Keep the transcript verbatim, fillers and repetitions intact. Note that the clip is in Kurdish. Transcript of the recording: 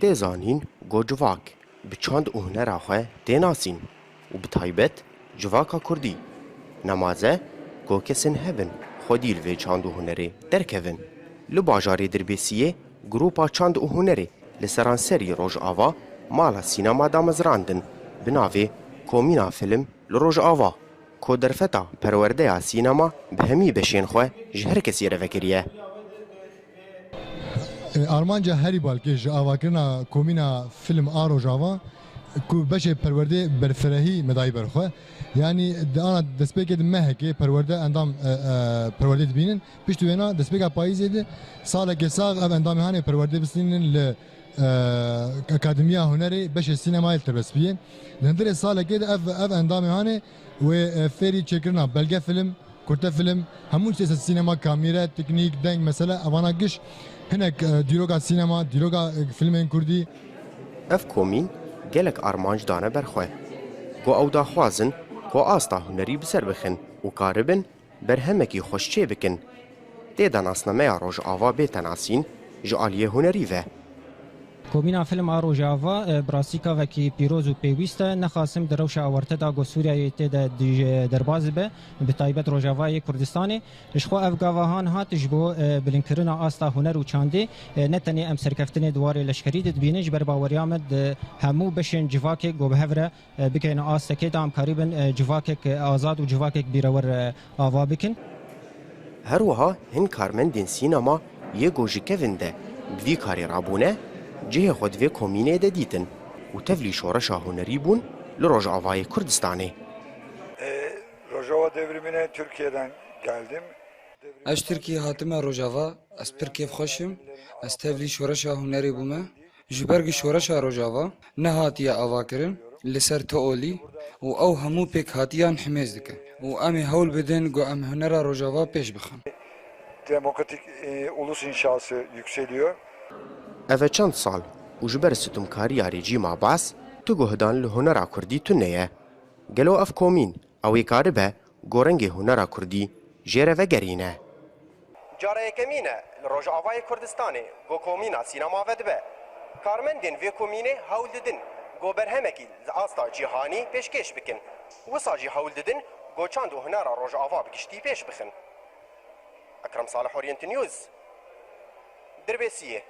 Tê zanîn ku civak bi çand û hunera xwe tê nasîn û bi taybet civaka kurdî. Nemaze ku kesên hebin xwedî li vê çand û hunerê derkevin. Li bajarê Dirbêsiyê grûpa çand û hunerê li seranserî Rojava mala sînema damezrandin bi navê Komîna Film li Rojava, ku derfeta perwerdeya sînema bi hemî beşên xwe ji her kesî re vekiriye. Armanca herî balkêş ji avakirina Komîna Film a Rojava ku beşê perwerdê berfirehî me dayî ber xwe. Yanî di ana destpêkê di mehekê perwerde endam, e, e, perwerdê dibînin. Piştî wêna destpêka payîzê de salekê sax ev endamê hanê perwerdê bistînin li, e, Akademiya Hunerê beşê sînemayê li Terbespiyê. Di hundirê salekê de ev, ev endamê hanê wê, e, fêrî çêkirina belge film, kurte film, hemû siyaseta sînema, kamîre, teknîk, deng, mesele, evana giş hinek, e, dîroka sînema, dîroka, e, filmên kurdî. Ev komîn gelek armanc dane ber xwe. Ku ew daxwazin ku asta hunerî bi ser bixin û karibin berhemekî xweş çê bikin. Tê de nasnameya Rojava bête nasîn ji aliyê hunerî ve. Komîna Film a Rojava, e, bi rastî kavekî pîroz û pêwîst e. Nexasim di rewşa awarte de ku Sûriyeyê tê de di-, derbas dibe, bi taybet Rojavayê Kurdistanê. Ji xwe ev gava han hat ji bo, e, bilindkirina asta huner û çandê, e, ne tenê em serkeftinê di warê leşkerî de dibînin, ji ber baweriya me di hemû beşên civakê ku bi hev re e, bigihîne astekê de em karîbin, e, civakek, e, azad û civakek bîrewer, e, ava bikin. Her wiha hin karmendên sînema yê ku ji kevin de bi vî karî rabûne, cihê xwe di vê komînê de dîtin û tevlî şoreşa hunerî bûn li Rojavayê Kurdistanê. E, Rojava devrimine Türkiye'den geldim. Ez ji Tirkiyê hatime Rojava, ez pir kêfxweş im, ez tevlî şoreşa hunerê bûme. Ji ber ku şoreşa Rojava nehatiye avakirin li ser teolî û ew hemû pêkhatiyan himêz dike û em ê hewl bidin ku em hunera Rojava pêş bixin. Demokratik, e, ulus inşası yükseliyor. Ev e çend sal û ji ber sitimkariya rejîma Baas tu guhdan li hunera kurdî tune ye. Gelo ev komîn ew ê karibe ku rengê hunera kurdî jê re vegerîne? Cara yekemîn e li Rojavayê Kurdistanê ku komîna sînema vedibe. Karmendên vê komînê hewl didin ku berhemekî li asta cîhanî pêşkêş bikin. Wisa jî hewl didin ku çand û hunera Rojava bi giştî pêş bixin. Ekrem Salih, Orient News, Dirbêsiyê.